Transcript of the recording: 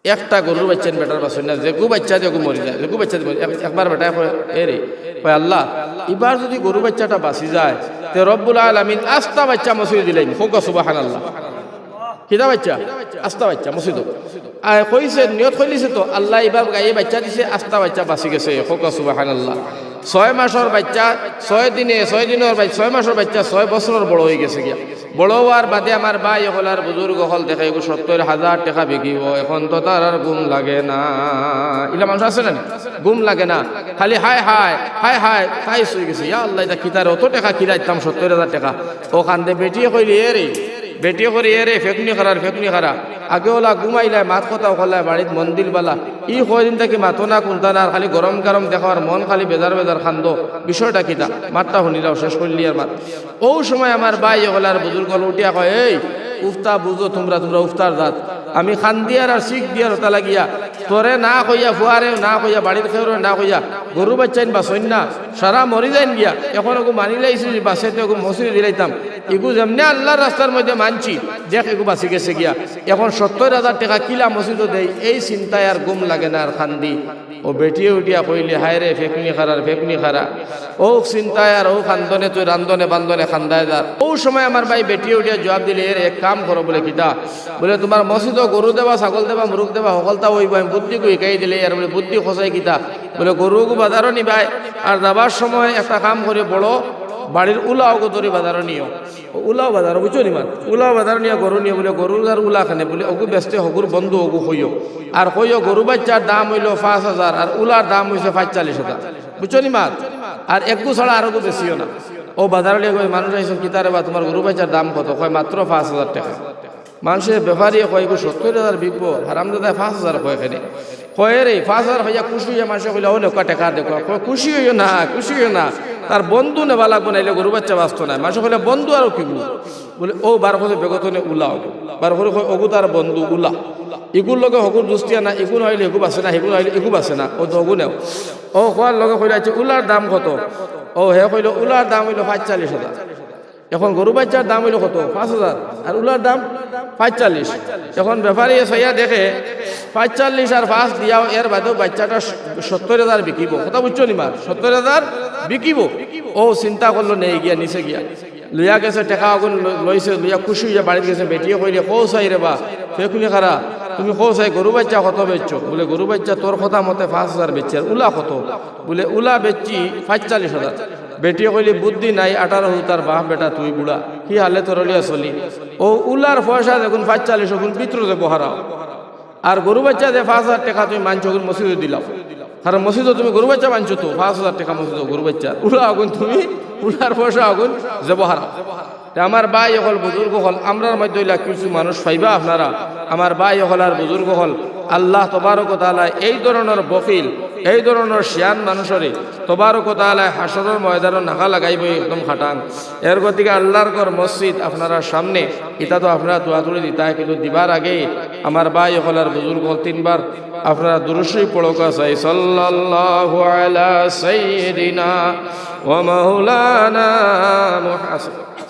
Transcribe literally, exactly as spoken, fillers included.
একটা গরুর বাইচ্চা বেটার বাঁচে না, যেগু বাইচ্চা দেয় ওগু মরি যায়, যেগু বাইচ্চা দেয় মরি যায়। এক-, একবার বেটায় কয়, "এ রে," কয়, "আল্লাহ, ইবার যুদি গরু বাইচ্চাটা বাঁচি যায়, তে রব্বুল আলামিন আস্তা বাইচ্চা মসজিদো দিলাইন।" কউক্কা সুবহানাল্লাহ। কিতা বাইচ্চা? আস্তা বাইচ্চা মসজিদো। আর কইছে, নিয়ত করিলিছে তো, "আল্লাহ, ইবার গাইয়ে বাইচ্চা দিছে, আস্তা বাইচ্চা বাঁচি গেছে।" কউক্কা সুবহানাল্লাহ। ছয় মাসর বাইচ্চা, ছয় দিনে, ছয় দিনর বাই-, ছয় মাসর বাইচ্চা ছয় বছরর বড় অইগেছে গিয়া। বড় অওয়ার বাদে আমার ভাই অকল আর বুজুর্গ অকল দেখে, এগু সত্তইর হাজার টেকা বিকিবো, এখন তো তার আর ঘুম লাগে না। ইলা মানুষ আছে না নি? ঘুম লাগে না, খালি হায় হায়, হায় হায়, তাই অইগেছে। ইয়া আল্লাহ, ইটা কিতারে অত টেকা কিলা দিতাম, সত্তইর হাজার টেকা। অউ কান্দে, বেটিয়ে কইলে, "এ রে," বেটিয়ে কইলে, "এ রে, ফেকুনি খারার, ফেকুনি খারা। আগে অলা ঘুমাইলায়, মাত কথা অকলায়, বাড়িত মন দিল বালা। ই কয়দিন থাকি মাতো না, কুন্তা না, আর খালি গরম গরম দেখো, আর মন খালি বেজার বেজার কান্দো। বিষয়টা কিতা?" মাতটা হুনিলাও, শেষ করিলিয়ার মাত। অউ সময় আমার ভাই অকল আর বুজুর্গ অকল উঠিয়া কয়, "এই, উফতা বুঝো তুমরা, তুমরা উফতার জাত। আমি কান্দিয়ার আর চিক দিয়ার অতা লাগিয়া, তোরে না কইয়া, ফুয়ারে না কইয়া, বাড়ির কেউরে না কইয়া, গরু বাইচ্চাইন বাঁচইন না, সারা মরি যাইন গিয়া। এখন ওগু মানিলাইছি, যুদি বাঁচে তে ওগু মসজিদো দিলাইতাম। ইগু যেমনে আল্লাহর রাস্তার মধ্যে মানছি, দেখ ইগু বাঁচি গেছে গিয়া। এখন সত্তইর হাজার টেকা কিলা মসজিদো দেই, এই চিন্তায় আর ঘুম লাগে না, আর কান্দি।" অউ বেটিয়ে উঠিয়া কইলে, "হায় রে, ফেকুনি খারার, ফেকুনি খারা। অউ চিন্তায় আর অউ কান্দনে তুই রান্দনে বান্দনে কান্দায় যার।" অউ সময় আমার ভাই বেটিয়ে উঠিয়া জুয়াব দিলে, "এ রে, এক কাম করো," বুলে, "কিতা?" বুলে, "তুমার মসজিদো গরু দেবা, ছাগল দেবা, মুরুগ দেবা, হকলতা অইবো, আমি বুদ্ধি কই হিকাই দিলে।" আর বুলে, "বুদ্ধি কছাই কিতা?" বুলে, "গরু ওগু বাজারো নিবায়, আর যাবার সময় একটা কাম করি, বড় বাড়ির উলা ওগু ধরি বাজারো নিও।" অউ উলাও বাজারো, বুঝছো নি মাত? উলাও বাজারো নিয়া গরু নিও, বুলে, "গরুর আর উলা কেনে?" বুলে, "ওগু বেচতে হগুর বন্ধু ওগু কইও। আর কইও গরু বাইচ্চার দাম অইলো পাঁচ হাজার, আর উলার দাম অইছে পাঁচচল্লিশ হাজার।" বুঝছো নি মাত? "আর এগু ছাড়া আর ওগু বেচিও না।" অউ বাজারো লইয়া কয়, "মানুষ আইছইন, কিতা রে বা, তুমার গরু বাইচ্চার দাম কত?" কয়, "মাত্র পাঁচ হাজার টেকা।" মানষে, বেপারিয়ে কয়, "ইগু সত্তইর হাজার বিকবো, হারামজাদায় পাঁচ হাজার কয় কেনে?" কয়, "এ রে, পাঁচ হাজার কইয়া খুশি অইয়া মানষে কইলে, 'অউ নেউক্কা টেকা দেউক্কা।'" কয়, "খুশি অইও না, খুশি অইও না, তার বন্ধু নেবা লাগবো, নাইলে গরু বাইচ্চা বাঁচতো নায়।" মানষে কইলে, "বন্ধু আরো কিগু?" বুলে, অউ বার করছে বেগো থনে উলা ওগু। বার করি কয়, "ওগু তার বন্ধু উলা। ইগুর লগে হগুর দুস্তিয়া না, ইগু না অইলে হিগু বাঁচে না, হিগু না অইলে ইগু বাঁচে না, অউ তো ওগু নেও।" অউ কওয়ার লগে কইলে, "আইচ্ছা, উলার দাম কত?" অউ হে কইলো, "উলার দাম অইলো পাঁচচল্লিশ হাজার।" এখন গরু বাইচ্চার দাম অইলো কত? পাঁচ হাজার। আর উলার দাম পাঁচচল্লিশ। এখন বেপারিয়ে চাইয়া দেখে, পাঁচচল্লিশ আর পাঁচ দিয়াও এর বাদেও বাইচ্চাটা স-, সত্তইর হাজার বিকিবো। কথা বুঝছো নি মাত? সত্তইর হাজার বিকিবো। অউ চিন্তা করলো, নেই গিয়া, নিছে গিয়া। লইয়া গেছে, টেকা ওগুন ল-, লইছে, লইয়া খুশি অইয়া বাড়িত গেছে। বেটিয়ে কইলে, "কও চাই রে বা, ফেকুনি খারা, তুমি কও চাই গরু বাইচ্চা কত বেচছো?" বুলে, "গরু বাইচ্চা তোর কথা মতে পাঁচ হাজার বেচছি, আর উলা কত?" বুলে, "উলা বেচছি পাঁচচল্লিশ হাজার।" বেটিয়ে কইলে, "বুদ্ধি নাই, আঠারো হুতার বাপ বেটা তুই বুড়া, কি হালে তোরে লইয়া চলি? অউ উলার পয়সা যেগুন পাঁচচল্লিশ, ওগুন ভিতরো যাইবো হারাও। আর গরু বাইচ্চা যে পাঁচ হাজার টেকা তুমি মানছো, ওগুন মসজিদো দিলাও। কারণ মসজিদো তুমি গরু বাইচ্চা মানছো তো, পাঁচ হাজার টেকা মসজিদো গরু বাইচ্চা, উলা ওগুন তুমি, উলার পয়সা ওগুন যাইবো হারাও।" তে আমার ভাই অকল, বুজুর্গ অকল, আমরার মধ্যে অইলা কিছু মানুষ পাইবা আপনারা, আমার ভাই অকল আর বুজুর্গ অকল, আল্লাহ তবারক ওয়া তাআলায় এই ধরনর বখিল, এই ধরনর শিয়ান মানুষরে তবারক ওয়া তাআলায় হাশরর ময়দানো নাকা লাগাইবো একদম খাটাং। এর গতিকে আল্লাহর ঘর মসজিদ আপনারার সামনে, ইতা তো আপনারা দোয়া তুলি দিতায়, কিন্তু দিবার আগে আমার ভাই অকল আর বুজুর্গ অকল তিনবার আপনারা দুরূদ শরীফ পড়উক্কা চাই, সাল্লাল্লাহু আলা সাইয়্যিদিনা ওয়া মাওলানা মুহাম্মদ।